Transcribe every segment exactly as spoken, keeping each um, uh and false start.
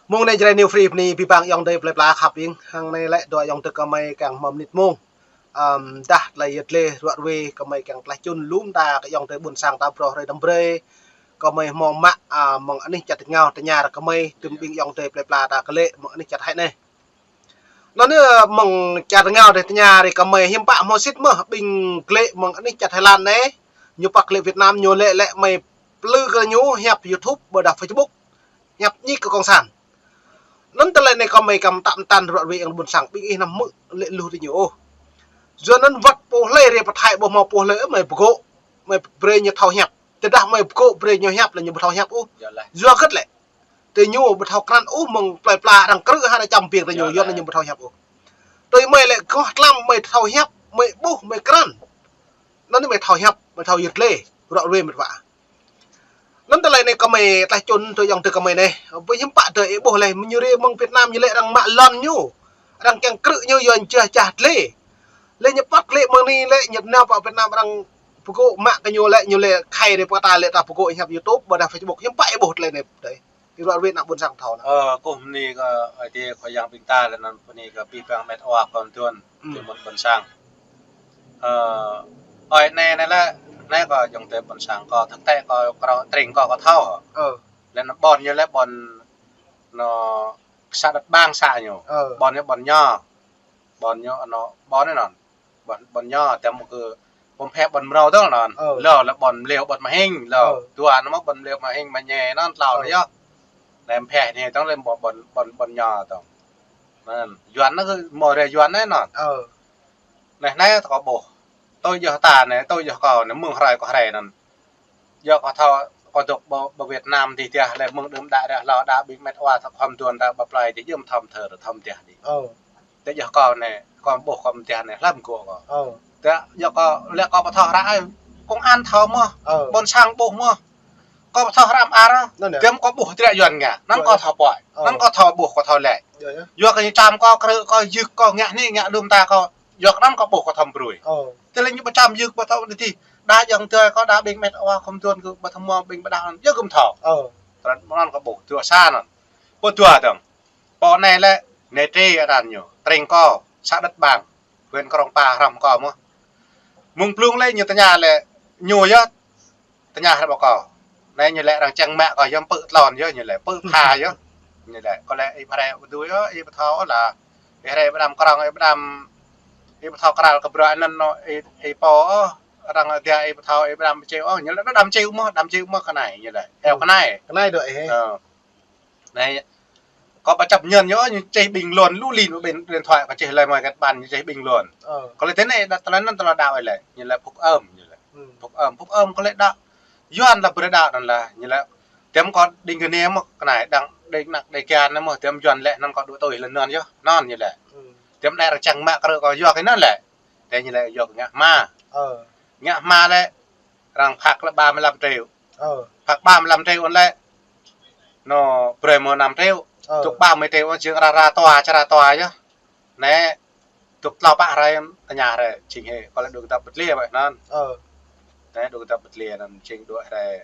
Mông anai Jrai New Free bơni abih bang ayŏng adơi plơi pla khăp ing. Hăng anai lĕ dua ayŏng adơi gơmơi kiăng hmâo mơnit mông. Ăm, dah tơlơi yet lĕ ruă ruê gơmơi kiăng tlaih čun lŏm ta kơ ayŏng adơi ƀôn sang ta phrâo hrơi đăm brơi. Gơmơi hmâo mă, a, mơ̆ng anih čar rơngiao tơña ră gơmơi, tơm ƀing ayŏng adơi plơi pla ta kơ lĕ mơ̆ng anih čar Thái anai. Anŭn yơh mơ̆ng čar rơngiao dêh tơña ră gơmơi hiư̆m pă hmâo sĭt mơ̆ ƀing glĕ mơ̆ng anih čar Thái Lan anai. Ñu pă glĕ Việt Nam ñu lĕ lĕ mơi plư kơ ñu hiăp YouTube ƀôdah Facebook. Hiăp ñik kơ cộng sản. Anŭn tơlơi anai gơmơi kăm tăm tăn ruă ruê ing ƀôn sang ƀing ih anăm hmư̆ lĕ lu tơ ñu ôh. Yua anŭn wơ̆t pô hlơi rê pơthai ƀu hmâo pô hlơi mơi pơgô̆, mơi brơi ñu thâo hiăp. Tơdah mơi pơgô̆ brơi ñu hiăp lĕ ñu ƀu thâo hiăp ôh. Yua hơget lĕ? Tơ ñu ƀu thâo krăn ôh mơ̆ng plơi pla arăng krư̆ hă anai čăm ƀing tơ ñu, yua anŭn ñu ƀu thâo hiăp ôh. Tui mơi lĕ gơ̆ tlam mơi thâo hiăp, mơi ƀuh, mơi krăn. Anŭn mơi thâo hiăp, mơi thâo yet lĕ, ruă ruê mĕt wa. Anŭn tơlơi anai gơmơi tlaih čun tui ayŏng adơi gơmơi anai. Ƀu hiư̆m pă tơ ih ƀuh lĕ, mơ̆ng ñu rê mơ̆ng Việt Nam ñu lĕ arăng mă lŏn ñu. Arăng kiăng krư̆ ñu yua čah čah lĕ. Lĕ ñu pă glĕ mơ̆ng anai lĕ ñu nao pơ Việt Nam arăng pơgô̆ mă kơ ñu lĕ, ñu lĕ khai rê pơkă ta lĕ ta pơgô̆ hiăp YouTube ƀôdah Facebook hiư̆m pă ih ƀuh tơlơi anai tơ. Ih ruă ruê ană ƀôn sang thâo anŭn. Ơ, kơkuh bơni kơ Ơi Adai Khua Yang ƀing ta lĕ anŭn bơni kơ abih bang mĕt wa khŏm tuan. Hmm. Tui mơ̆n ƀôn sang. Ơ, ơi anai anai lĕ, anai kơ ayŏng adơi ƀôn sang kơ thực tế kơ krao tring kơ kơ thâo. Ơ. Lĕ anŭn ƀôn ñu lĕ ƀôn anŭn xã Đất Bang xã ñu. Ơ. Ƀôn ñu ƀôn ñu. Ƀôn ñu anŭn ƀôn anŭn. Ƀôn, ƀôn ñu, tơm kơ ƀôn phĕ ƀôn mrâo dơ̆ng anŭn. Ơ. Lơ lĕ ƀôn mlêu ƀôn mơhing, lơ. Ơ. Dua anŭn mơ̆ ƀôn mlêu mơhing mơñai anŭn tlâo anŭn yơh. Lĕ phĕ anai dơ̆ng lĕ ƀôn, ƀôn, ƀôn ñu dơ̆ng. Anŭn, Yuan anŭn kơ mơ̆ rê Yuan anai anŭn. Ơ. Anai anai kơ ƀuh. Tui yơh ta anai, tui yơh kơ anai, mơ̆ng hrơi kơ hrơi anŭn. Yua kơ thâo kơ dŏ ƀơ, ƀơ Việt Nam dih tiah lĕ mơ̆ng đưm đă ră hlâo đa ƀing mĕt wa thâo khŏm tuan ta ƀă plơi dih jơ̆m thâo thơ thâo tiah dih. Ơ. Tơ yơh kơ anai, kơ ƀuh kơ tiah anai hlăm gŏ kơ. Ơ. Tơ yơh kơ lĕ kơ ƀu thâo hră ai, công an thâo mơ̆, ơ, ƀôn sang ƀuh mơ̆. Kơ ƀu thâo hră mơar. Anŭn yơh. Tơm kơ ƀuh trĕ Yuan ngă, anŭn kơ thâo pơhiăp. Ơ. Anŭn kơ thâo ƀuh kơ thâo lĕ. Yơh, yơh. Yua kơ ñu čăm kơ krư̆ kơ yưk kơ ngă anai ngă lŏm ta kơ. Yua kơ anŭn kơ ƀuh kơ thâo brơi. Ơ. Tơlơi ñu ƀu čăm yưk ƀu thâo anai dih. Đa ayŏng adơi kơ đa ƀing mĕt wa khŏm tuan kơ ƀu thâo mơ̆ ƀing ƀu đaŏ anŭn. Yua kơ thâo. Ơ. Tơlơi anŭn kơ ƀuh dua sa anŭn. Pơ dua dơ̆ng. Pô anai lĕ, anai trê aran ñu. Tring kơ, xã Đất Bang, huyện Krông Pa, hrăm kơ mơ̆. Mơ̆ng blung lĕ ñu tơña lĕ, ñu yơh, tơña hră ƀă kơ. Anai ñu lĕ arăng čang mă kơ yơh pơ tlôn yơh, ñu lĕ pơ pha yơh. Ñu lĕ, kơ lĕ ih ƀu rai ƀu dưi yơh, ih ƀu thâo lah. Ih rai ƀu đam krong, ih ƀu đam, ih ƀu thâo kral kơ bruă anŭn anŭn, ih, ih pô ôh, arăng dia ih ƀu thâo, ih ƀu đam čeo ôh, ñu lĕ đam čeo mơ̆, đam čeo mơ̆ kơ anai, ñu lĕ. Eo kơ anai. Kơ anai dŏ ih. Ơ. Anai, kơ ƀu čăp ñăn ñu, ñu čih ƀing lŏn, lu lin ƀing điện thoại kơ čih lĕ mơi găt ƀăn ñu čih ƀing lŏn. Ơ. Kơ lĕ tơ anai, đa, tơlơi anŭn tơlơi đaŏ lĕ, ñu lĕ Phúc Âm, ñu lĕ. Hmm. Phúc Âm, Phúc Âm kơ lĕ đaŏ. Yuan lah brơi đaŏ anŭn lah, ñu lĕ. Tơm kơ đing kơ anai mơ̆ kơ anai, đang đing năk đing kian anai mơ̆, tơm Yuan lĕ anŭn kơ dŏ tui lĕ anŭn yơh, anŭn ñu lĕ. Hmm. Tơm anai arăng čang mă krư̆ kơ yua kơ anŭn lĕ. Tơ ñu lĕ yua kơ ngă hma. Ơ. Ngă hma lĕ, arăng phạt lĕ ba mươi lăm triệu. Ơ. Phạt ba mươi lăm triệu anŭn lĕ. Anŭn brơi mơ̆ năm triệu. Ơ. Dŏ ba mươi triệu anŭn jing ra, ra tòa, čar ra tòa yơh. Anai, dŏ tlâo pă hrơi, tơña hrơi, jing hĕ, kơ lĕ dŏ kơ ta pơtlia ƀơi anŭn. Ơ. Anai, dŏ kơ ta pơtlia anŭn, jing dŏ hrơi.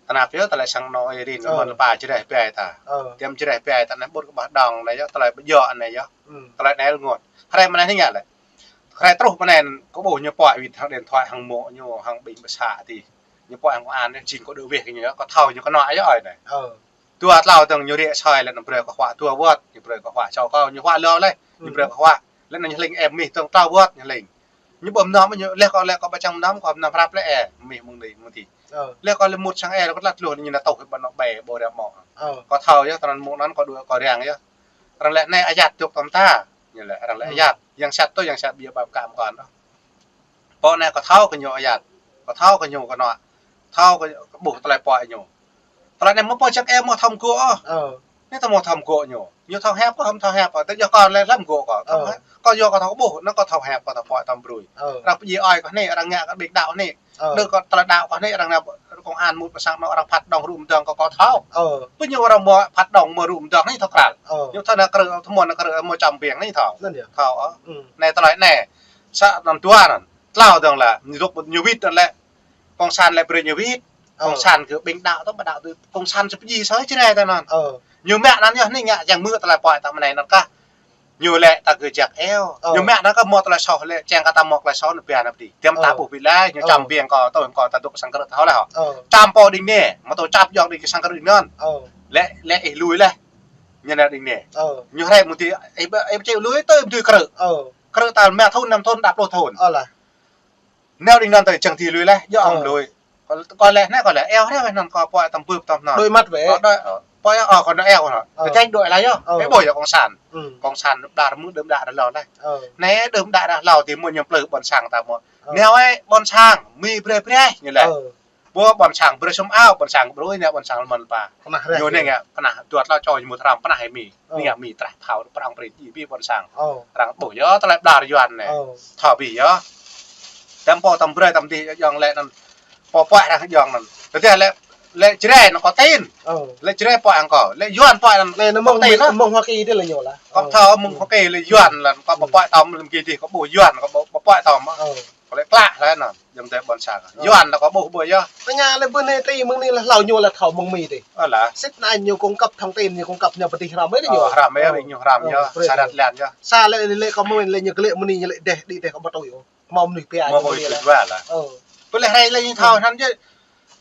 Tơnap yơh, tơlơi sang anŭn ih rin, ơ, mơ̆n lĕ pă jreh ƀai ta. Ơ. Tơm jreh ƀai ta anai, ƀut kơ ƀah đŏng anai yơh, tơlơi ƀu djơ̆ anai yơh. Hmm. Tơlơi anai rơngot. Hrơi mơ̆n anai hing ngă lĕ. Hrơi truh mơ̆n anai, kơ ƀuh ñu pơhiăp wĭt hăng điện thoại hăng mô̆ ñu, hăng ƀing ƀă să dih. Ñu pơhiăp hăng công an, jing kơ dŏ weh kơ ñu, kơ thâo ñu kơ anŏ yơh ơi anai. Ơ. Dua tlâo dơ̆ng ñu rĕ soi lĕ anŭn brơi kơ huă dua wơ̆t, ñu brơi kơ huă čô kơ, ñu huă lơ lĕ, ñu brơi kơ huă. Lĕ anŭn ñu hling ĕp mih dơ̆ng tlâo wơ̆t ñu hling. Ñu ƀu mơnam ñu, lĕ kơ lĕ kơ ƀu čang mơnam kơ mơnam hrăp lĕ ĕp mih mơ̆ng anai mơ̆ng adih. Ơ. Lĕ kơ lĕ mŭt sang ĕp kơ tlat lu ñu nao tuh ƀơi anŏ ƀĕ ƀôdah mơ̆. Ơ. Kơ thâo yơh, tơnăn mơ̆ng anŭn kơ dŏ kơ răng yơh. Arăng lĕ anai ayăt dŏ tơm ta. Ñu lĕ, arăng lĕ ayăt. Yang sat tui, yang sat ƀiă ƀăm kăm kơ anŭn. Pô anai kơ thâo kơ ñu ayăt. Kơ thâo kơ ñu kơ anŏ. Thâo kơ ƀuh tơlơi pơhiăp ñu. Tơlơi anai mơ̆ pô čang ĕp mơ̆ thâo mơgŏ ôh. Ơ. Anai ta mơ̆ thâo mơgŏ ñu. Ñu thâo hiăp kơ hăm thâo hiăp kơ. Tơ yơh kơ lĕ hlăm gŏ kơ. Ơ. Kơ yua kơ thâo ƀuh, anŭn kơ thâo hiăp kơ thâo pơhiăp thâo brơi. Ơ. Arăng pơdjai ơi kơ anai, arăng ngă kơ ƀing đaŏ anai. Ơ. Đơ kơ tơlơi đaŏ kơ anai arăng nao công an mŭt pơ sang anŏ arăng phat đŏng rŭ mơdơ̆ng kơ kơ thâo. Ơ. Pơ ñu arăng mơ̆ phat đŏng mơ̆ rŭ mơdơ̆ng anai thâo kral. Ơ. Ñu thâo nao krư̆, thâo mơ̆n nao krư̆ mơ̆ čăm ƀing anai thâo. Anŭn yơh. Thâo, ơ. Hmm. Anai tơlơi anai. Să anŭn dua anŭn. Tlâo dơ̆ng lĕ, ñu dŏ ñu wĭt anŭn lĕ. Cộng sản lĕ brơi ñu wĭt. Ơ. Cộng sản kơ ƀing đaŏ tơ ƀu đaŏ tơ. Cộng sản sĭt pơdjai soi čơrai tơ anŭn. Ơ. Ñu mă anŭn yơh, anai ngă yang mơ̆ tơlơi pơhiăp ta mơ̆ng anai anŭn kah. Ñu lĕ ta kơ jak eo. Ơ. Ñu mă anŭn kah mơ̆ tơlơi soh lĕ, čang kah ta mơ̆ tơlơi soh anŭn biă anŭn pơdih. Tiăm ta ƀuh ƀiă lĕ, ñu čăm biêng kơ, tơl kơ ta dŏ sang krư̆ ta hŏ lĕ hŏ. Ơ. Čăm pô đing anai, mơ̆ tơl čăm yŏng đing kơ sang krư̆ anŭn. Ơ. Lĕ, lĕ ih lui lĕ. Ñu anŭn đing anai. Ơ. Ñu hrĕ mơ̆ ti, ih ƀu, ih ƀu čih lui tơ ih ƀu tui krư̆. Ơ. Krư̆ ta mă thŭn, năm thŭn, đa pluh thŭn. Ơ lah. Nao đing anŭn tơ čang ti lui lĕ, yơh ăm lui. Kơ, kơ lĕ anai, kơ lĕ eo anai, anŭn kơ pô tơm bưp tơm anŭn. Đôi mắt vậy. Kơ đôi, ơ, pô ơ, kơ đôi eo anŭn. Ơ. Kơ čang đôi lah yơh. Ơ. Ih ƀuh yơh cộng sản. Cộng sản đơm đă mơ̆ đơm đă đa hlâo anai. Ơ. Anai đơm đă đa hlâo ti mơ̆ ñu plư ƀôn sang ta mơ̆. Ơ. Nao ơ, ƀôn sang, mơ̆ brơi brơi ñu lĕ. Ơ. Ƀuh ƀôn sang brơi sum ao, ƀôn sang brơi anai, ƀôn sang lơmơ̆n pa. Pơnah rĕh ñu anai ngă, pơnah dua tlâo čô ñu mŭt hrăm, pơnah ih mĭ. Ơ. Anai ngă mĭ trah thâo, prong prơi ih ƀuh ƀôn sang. Ơ. Arăng ƀuh yơh, tơlơi ƀlŏr Yuan anai. Ơ. Thâo ƀuh yơh. Tơm pô tơm brơi tơm dih yŏng lĕ anŭn. Pô pơhiăp arăng yŏng anŭn. Tơdah lĕ, lĕ Jrai anŭn kơ tin. Ơ. Lĕ Jrai pơhiăp arăng kơ. Lĕ Yuan pơhiăp anŭn. Lĕ anŭn mơ̆ng, kơ tin mơ̆ng, mơ̆ng Hoa Kỳ dih lĕ ñu lah. Kơ thâo mơ̆ng Hoa Kỳ lĕ Yuan lah. Kơ pơhiăp tơm lơ̆m kơ dih kơ ƀuh Yuan, kơ pơhiăp tơm. Ơ. Kơ lĕ klă lah anŭn. Yŏng tơ ƀôn sang. Ơ. Yuan lah kơ ƀuh ƀuh yơh. Tơña lĕ ƀuh anai tri mơ̆ng anai lah hlâo ñu lah thâo mơ̆ng Mi tih. Ơ lah. Sĭt anai ñu cung cấp thông tin, ñu cung cấp ñu pơdih hrăm ih ñu. Ơ, hrăm ih ñu hrăm yơh. Ơ, brơi. Sa ră lĕ yơh. Sa lĕ lĕ kơ mơ̆ lĕ ñu glĕ mơ̆ anai ñu lĕ dêh, đĭ dêh kơ ƀu tui ôh. Mơ̆ mơnuih pia mơ̆ ñu mơnuih lĕ. Pia lah. Ơ. Pơlih hrĕ lĕ ñu thâo anŭn yơh.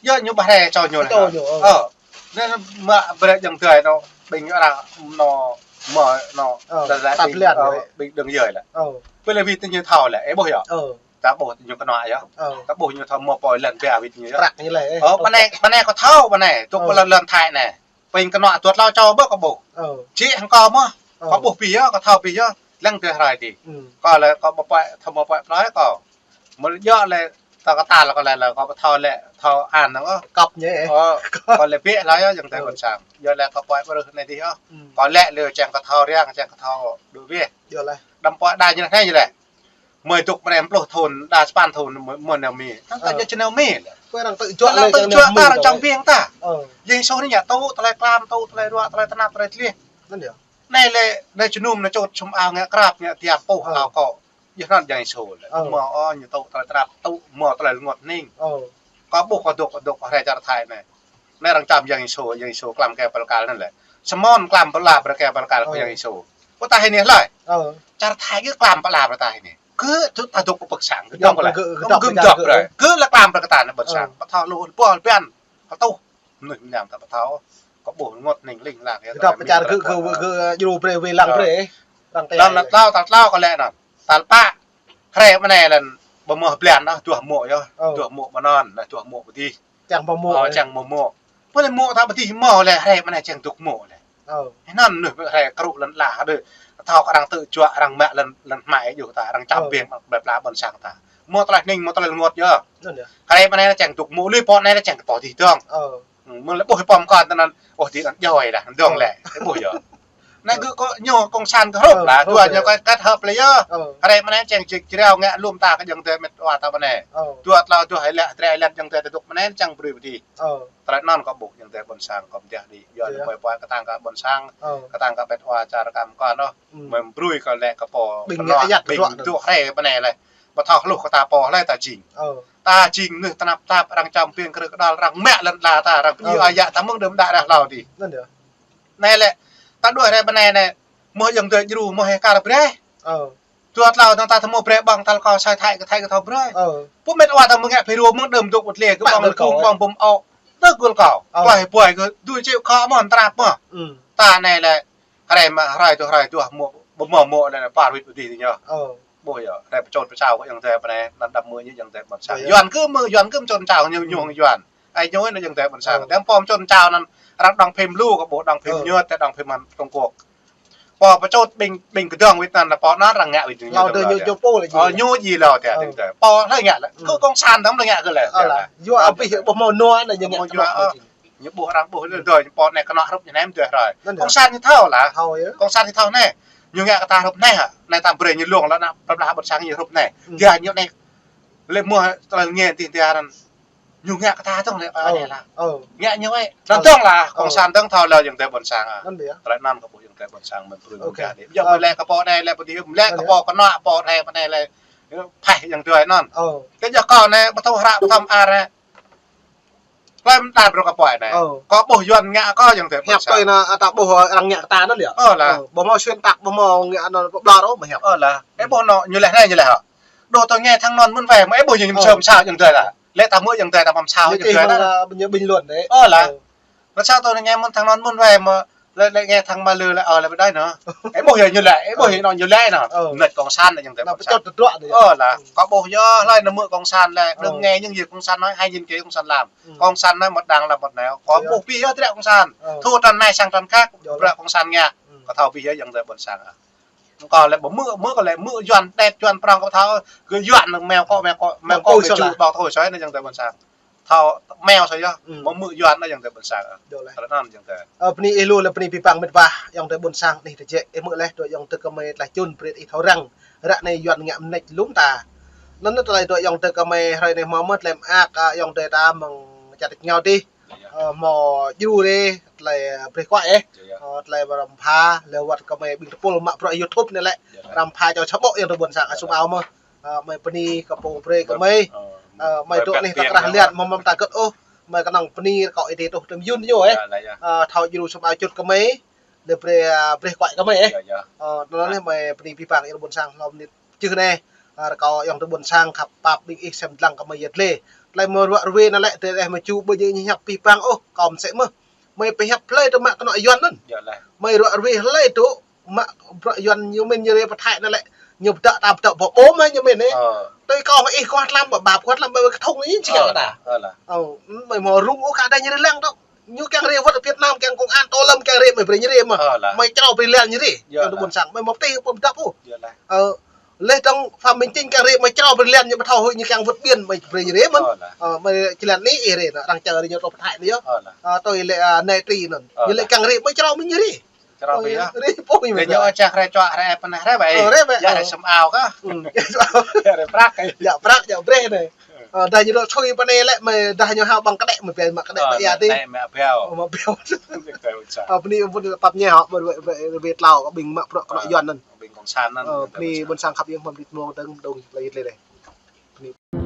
Yơh ñu ƀu hrĕ čô ñu lĕ. Čô ñu, ơ. Ơ. Anai mă brơi yŏng tơ anŭn. Ƀing arăng anŭn mơ̆ anŭn. Ơ, ta lĕ ƀing, ơ, ƀing đơ̆ng yơi lĕ. Ơ. Pơlih wĭt tơ ñu thâo lĕ, ih ƀuh yơh. Ơ. Ta ƀuh ñu kơnua yơh. Ơ. Ta ƀuh ñu thâo mơ̆ pô lŏn biă wĭt ñu yơh. Prăk ñu lĕ, ơ. Ơ, ƀơi anai, ƀơi anai kơ thâo ƀơi anai. Tŭ pô lŏn, lŏn Thái anai. Ƀing kơnua dua tlâo čô ƀuh kơ ƀuh. Ơ. Čih hăng kơ mơ̆. Ơ. Kơ ƀuh ƀuh yơh, kơ thâo ƀuh yơh. Lăng tơ hrơi tih. Kơ lĕ kơ pơhiăp, thâo mơ̆ pơhiăp plơi kơ. Mơ̆ yơh lĕ, ta kơ ta lĕ kơ lĕ, lĕ kơ pơthâo lĕ, thâo an anŭn. Kăp ñu, ơ. Ơ, kơ lĕ ƀiă lah yơh, yŏng tơ ƀôn sang. Yơh lĕ kơ pơhiăp brơi anai tih yơh. Kơ lĕ lĕ čang kơ thâo riăng, čang kơ thâo đuaĭ wĕh. Yơh lah. Đăm pơhiăp đa ñu anai ñu lĕ. Mơ̆ dŏ mơ̆ anai pluh thŭn, đa sapăn thŭn mơ̆, mơ̆ nao Mi. Anŭn ta jơ̆ čơnao Mi lĕ. Pơ arăng tơjuă lĕ arăng tơjuă ta, arăng čăm biêng ta. Ơ. Yang Yêsu anai ngă tŭ, tơlơi klăm tŭ, tơlơi ruă, tơlơi tơnap, tơlơi tlih. Anŭn yơh. Anai lĕ, anai jơnum anai čut sum ao ngă krăp, ngă tiap pôh ao kơ. Yơh anŭn Yang Yêsu lĕ. Ơ. Mơ̆ ơ ñu tŭ tơlơi tơnap, tŭ mơ̆ tơlơi rơngot hning. Ơ. Kơ ƀuh kơ dŏ, dŏ kơ hrĕ čar Thái anai. Anai arăng čăm Yang Yêsu, Yang Yêsu klăm kơ pơlkal anŭn lĕ. Simôn klăm pơala brơi kơ pơlkal kơ Yang Yêsu. Pơtah anai lơi. Ơ. Čar Thái kơ klăm pơala brơi tah anai. Kơ tŭ ta dŏ kơ pơk sang, kơ dŏ kơ lĕ. Kơ dŏ brơi. Kơ lĕ klăm brơi kơ ta anai ƀôn sang. Pơthâo lu, pô biăn. Pơtuh. Mơnuih mơnam ta pơthâo. Kơ ƀuh rơngot hning ling lang yơh. Kơ dŏ pơčar kơ, kơ, kơ, djru brơi wai lăng brơi. Lăng tơ. Lăng lĕ tlâo, tal tlâo kơ lĕ anŭn. Tal pă. Hrĕ mơ̆ anai lĕ ƀu mơ̆ blan ôh, duah mô̆ yơh. Ơ. Duah mô̆ mơnơ̆ng, duah mô̆ pơdih. Čang ƀu mô̆. Ơ, čang ƀu mô̆. Pơlih mô̆ ta pơdih mơ̆ lĕ, hrĕ mơ̆ anai čang dŏ mô̆ lĕ. Ơ. Anŭn mơnuih hrĕ krŭ lŏn ala đơi. Thâo kơ arăng tơjuă, arăng mă lŏn, lŏn hmai yơh ta, arăng čăm biêng ƀơi pla ƀôn sang ta. Mơ̆ tơlơi hning, mơ̆ tơlơi rơngot yơh. Anŭn yơh. Hrĕ mơ̆ anai čang dŏ mô̆, lui pô anai čang kơ pô dih dơ̆ng. Ơ. Mơ̆ lĕ ƀuh pom kơ tơnăn, ôh, ti anŭn joi dah, dơ̆ng lĕ, ƀuh yơh. Anai gơ̆ kơ ñu cộng sản gơ̆ hrup lah, dua ñu kơ kết hợp lĕ yơh. Hrĕ mơ̆ anai čang čik čriao ngă lŏm ta kơ yŏng tơ met wa ta mơ̆ anai. Dua tlâo dua hai lĕ, tre lĕ yŏng tơ tơdŭk mơ̆ anai čang brơi pơdih. Tơlơi anŭn kơ ƀuh yŏng tơ ƀôn sang kơ mơ̆ dih, yua anai mơ̆ pơhiăp kơtang kơ ƀôn sang, kơtang kơ met wa čar kăm kơ anŭn. Mơ̆ brơi kơ lĕ kơ pô, ƀing kơ anŭn, ƀing dŏ hrĕ mơ̆ anai lĕ. Pơthâo hluh kơ ta pô lĕ ta jing. Ta jing mơnuih tơnap tap, arăng čăm biêng krư̆ kơđăl, arăng mă lŏn ala ta, arăng pơyua yă ta mơ̆ng đơm đă đa hlâo dih. Anai lĕ, ta đuaĭ hrĕ mơ̆ anai anai, mơ̆ yŏng tơ djru, mơ̆ hĕ kar brơi. Dua tlâo dơ̆ng ta thâo mơ̆ brơi ƀơ̆ng tal kơ sai Thái kơ Thái kơ thâo brơi. Pô met wa ta mơ̆ ngă phi ru mơ̆ng đơm dŏ wơ̆t lĕ kơ ƀơ̆ng kum ƀơ̆ng bum ôh. Tơ gul kơ. Ƀuai ƀuai kơ, dui čeo kơ mơ̆n trap mơ̆. Ta anai lĕ, hrĕ mơ̆ hrơi tơ hrơi tơ mơ̆, ƀu mơ̆ mơ̆ lĕ par wĭt pơdih tơ ñu. Ƀuh yơh, hrĕ pơčot pơčao kơ yŏng tơ pơ anai, anŭn đăm mơ̆ ñu yŏng tơ ƀôn sang. Yuan kơ mơ̆, Yuan kơ mơ̆ pơčot pơčao ñu, ñu Yuan. Ai ñu anŭn yŏng tơ ƀôn sang. Tơm pô pơčot pơčao anŭn, arăng đóng phim lu kơ ƀuh đóng phim ñu, tơ đóng phim mơ̆n Trung Quốc. Pô pơčot ƀing, ƀing kơdơ̆ng wĭt anŭn lĕ pô anŭn arăng ngă wĭt ñu. Ơ, ñu djĭ lŏ tơ, tơ. Pô hlơi ngă lĕ. Kơ cộng sản tơm hlơi ngă kơ lĕ. Yua abih ƀuh mơ̆ nua anŭn ñu ngă. Ñu ƀuh arăng ƀuh lĕ dơi, pô anai kơnŏ hrup ñu nem dơi hrơi. Cộng sản ñu thâo lah. Cộng sản ñu thâo anai. Ñu ngă kơ ta hrup anai hă. Anai ta brơi ñu lông lŏ anŭn, pơblah ƀôn sang ñu hrup anai. Dia ñu anai. Lĕ mơ̆ tơlơi ngă tih dia anŭn. Ñu ngă kơ ta dơ̆ng lĕ, anai lah. Ngă ñu wĕ. Anŭn dơ̆ng lah, cộng sản dơ̆ng thâo lĕ yŏng tơ ƀôn sang. Tơlơi anŭn kơ ƀuh yŏng tơ ƀôn sang mơ̆n brơi mơ̆ dih. Yua mơ̆ lĕ kơ pô anai lĕ pơdih, mơ̆ lĕ kơ pô kơnŏ pô hrĕ mơ̆ anai lĕ. Pơhiăp yŏng tơ anŭn. Kơ yua kơ anai, pơthâo hră, pơthâo ar anai. Plơi mơ̆n ta brơi kơ pơai anai. Ơ. Kâo ƀuh Yuan ngă kâo ayŏng adơi ƀôn sang. Hiăp tui anŭn, ta ƀuh arăng ngă kơ ta anŭn yơh. Ơ lah. Ơ, ƀu hmâo xuyên tạc, ƀu hmâo ngă anŭn ƀlŏr ôh, mơ̆ hiăp. Ơ lah. Ơ, ƀuh anŭn ñu laĭ anai, ñu laĭ hŏ. Đôč tui ngă thăng anŭn mơ̆n wai, mơ̆ ih ƀuh ñu mơ̆n sơm sao ayŏng adơi lah. Lĕ ta mơ̆ ayŏng adơi ta mơ̆n sao ayŏng adơi lah. Ñu bình luận đấy. Ơ lah. Ơ. Ră sao tui ngă mơ̆n thăng anŭn mơ̆n wai mơ̆, lĕ, lĕ ngă thăng mă lư lĕ, ơ, lĕ ƀu đơi anŭn. Ih ƀuh yơh ñu laĭ, ih ƀuh yơh anŭn ñu laĭ anŭn. Ơ. Mơneč cộng sản anŭn ayŏng adơi ƀôn sang. Pơčot tơdruă anŭn yơh. Ơ lah. Kâo ƀuh yơh, hlơi anŭn mơ̆ cộng sản lĕ, đơ̆ng ngă những gì cộng sản nói, hãy nhìn kỹ cộng sản làm. Cộng sản nói một đằng làm một nẻo. Kâo ƀuh abih yơh tơdruă cộng sản. Ơ. Thu trăn anai sang trăn khác, tơdruă cộng sản ngă. Kâo thâo abih yơh ayŏng adơi ƀôn sang. Kâo lĕ ƀu mơ̆, mơ̆ kâo lĕ mơ̆ Yuan đet Yuan prŏng kâo thâo, kơ Yuan anŭn meo kâo, meo kâo, meo kâo kơ ču ƀơ̆ng thâo soi anŭn ayŏng adơi ƀôn sang. Thâo meo soi yơh, ƀu mơ̆ Yuan anŭn ayŏng adơi ƀôn sang. Djơ̆ laih. Kâo anŭn ayŏng adơi. Ơ, bơni ih lu lĕ bơni abih bang mĕt wa ayŏng adơi ƀôn sang anih tơjĕ, ih mơ̆ laih tui ayŏng adơi gơmơi tơlơi čun brơi ih thâo răng. Ră anai Yuan ngă mơneč lŏm ta. Anŭn tơlơi tui ayŏng adơi gơmơi hrơi anai hmâo mơ̆ tơlơi mơak, ayŏng adơi ta mơ̆ng čar tač rơngiao adih. Ơ, hmâo djru dih, tơlơi brơi kuai ih. Ơ, tơlơi răm pha, lĕ wơ̆t gơmơi ƀing tơpul mă bruă YouTube anai lĕ. Răm pha čô čơƀô̆ ayŏng adơi ƀôn sang, ơ, sum ao mơ̆. Ơ, mơi bơni kơ pô brơi gơmơi. Ơ, mơi dŏ anih ta krah lian, mơ̆ mơ̆n ta gơ̆t ôh. Mơi kơnơ̆ng bơni rơkâo ih dih truh tơm yun ñu ih. Ơ, thâo djru sum ao čut gơmơi. Lĕ brơi, ơ, brơi kuai gơmơi ih. Ơ, anŭn laih mơi bơni abih bang ayŏng adơi ƀôn sang hlâo mơnit čih anai. Ơ, rơkâo ayŏng adơi ƀôn sang khăp pap ƀing ih sem dlăng gơmơi yơh lĕ. Tơlơi mơi ruă ruai anai lĕ, tơlơi mơi ču ƀu djơ̆ ñu hiăp abih bang ôh, kâo mơsĕ mơ̆. Mơi pơhiăp hlơi tơ mă kơnŏ Yuan anŭn. Mơi ruă ruai hlơi tŭ mă bruă Yuan ñu mĭn ñu rai pơ Thái anŭn lĕ. Ñu pơtă ta pơtă ƀô̆ ƀô̆ mơ̆ ñu mĭn anai. Tui kâo mơ̆ ih kuah tlam ƀă ƀap kuah tlam ƀă kơthŭng anai či kơ ta. Ơ, mơi hmâo rŭng ôh kơ đah ñu rai lăng tŏ. Ñu kiăng rai wơ̆t Việt Nam kiăng công an tô lâm kiăng rai mơi brơi ñu rai mơ̆. Mơi črâo brơi lăng ñu rai. Ayŏng adơi ƀôn sang mơi hmâo pơtih pơm dăp ôh. Lĕ dong Phạm Minh Chính kiăng rai mơi črâo brơi lăng ñu ƀu thâo hơi ñu kiăng wơ̆t biên mơi brơi ñu rai mơ̆n. Mơi či lăng anai ih rai anŭn arăng čar rai ñu truh pơ Thái anai yơh. Tui lĕ, ơ, anai tri anŭn. Ñu lĕ kiăng rai mơi črâo mơi ñu rai. Črâo ƀĕ yơh. Rai pô ñu. Lĕ ñu čah rai čuă rai pơnah rai ƀĕ. Ơ, rai ƀĕ. Yă rai sum ao kah. Yă rai prăk. Yă prăk, yă brơi anai. Ơ, đah ñu dŏ sui pơ anai lĕ mơi đah ñu hao ƀăng kơđĕ mơi ƀiă mă kơđĕ ƀĕ yă dih. Mă biao. Mă biao. Ơ, bơni ƀun pap ñe hŏ, ƀu ƀu ƀu tlao kơ ƀing mă bruă kơnŏ Yuan anŭn. Ƀing cộng sản anŭn. Ơ, bơni ƀôn sang khăp yơh mơ̆n dit mông dơ̆ng dong lĕ yit lĕ dih. Bơni.